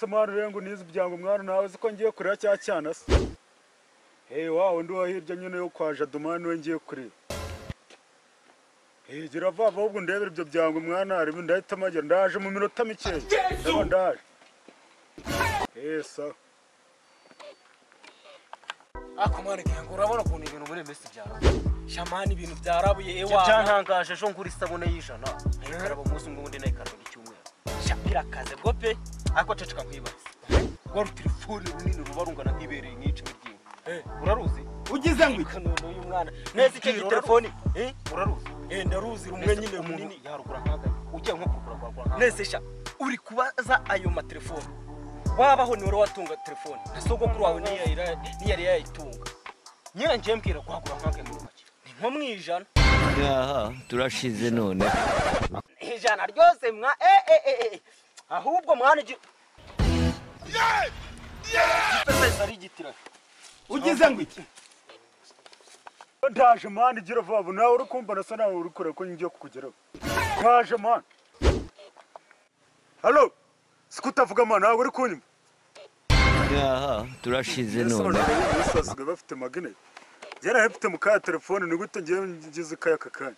Uretse mwana urenga unize ibyango mwana nawe uzi ko ngiye kureba cya cyana se. Hey wawe ndi hirya nyine yo kwa Jadumani we ngiye kureba. Hey gira vava ahubwo ndebera ibyo byango mwana ari ndahita magera ndaje mu minota mike. Ndabona ndaje. Eh sawa. Ako mwana ngiye urabona ukuntu ibintu muri mesi byarabuye. Shamani ibintu byarabuye ewa. Byantangaje ejo ngura isabune y'ijana. Nayikaraba umunsi umwe undi nayikaraba icyumweru. Birakaze bwo pe. Ariko ceceka nkwibaze. Rwa rutelefone runini ruba rungana nk'ibereye nk'icumi ry'inka. Uraruzi? Ugize ngo iki? None uyu mwana. Nese icyo gitelefone? Uraruzi? Ndaruzi rumwe nyine munini yarugura nkagaye. Ugiye nko kugura rwagura nkagaye. Nese sha uri kubaza ayo matelefone. Wabaho ni watunga telefone. Na sogokuru wawe niyari yayitunga. Nyine ngiye mbwira kwagura nkagaye muri make. Ni nko mwijana. Aha turashize none. Ijana ryose mwa ahubwo mwana pesa ari igitira. Ugize ngo iki? Ndaje mwana igira vava nawe uri kumva nasa nawe uri kure ko ngiye kukugeraho. Ndaje mwana. Hello. Sikutavuga mwana nawe uri kunyumva. Aha turashize none. Basigaye bafite magnet. Yari afite mu kaya telefone ni gute ngiye ngize kaya kakanya.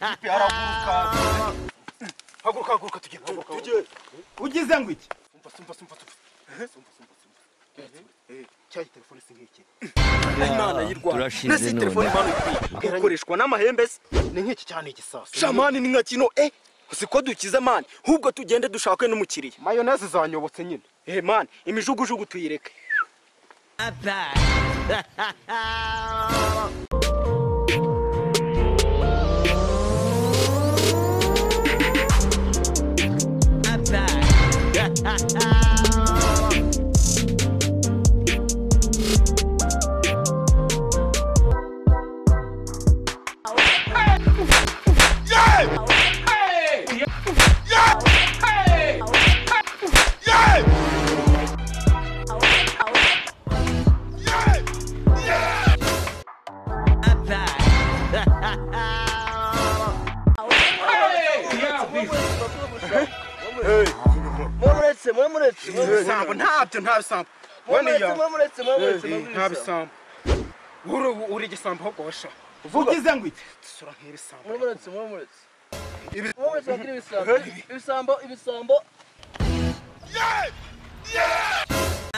Kipe araguruka. Haguruka haguruka tugende. Tugende. Ugize ngo iki? Umva umva umva umva. Cya telefone sinkiki. Imana y'Irwanda. Turashize none. Telefone mwana ikwiye gukoreshwa n'amahembe se. Ni nk'iki cyane igisasu. Shamani ni nka kino siko dukiza mani hubwo tugende dushake n'umukiriya. Mayonnaise zanyobotse nyine. Mani imijugujugu tuyireke. Ibisambo ntabyo nta bisambo. Muretse nta bisambo. Uri igisambo ahubwo washa. Ugize ngo iki? Sura nk'ibisambo. Muretse. Ibisambo.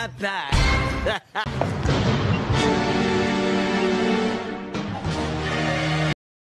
Yeah!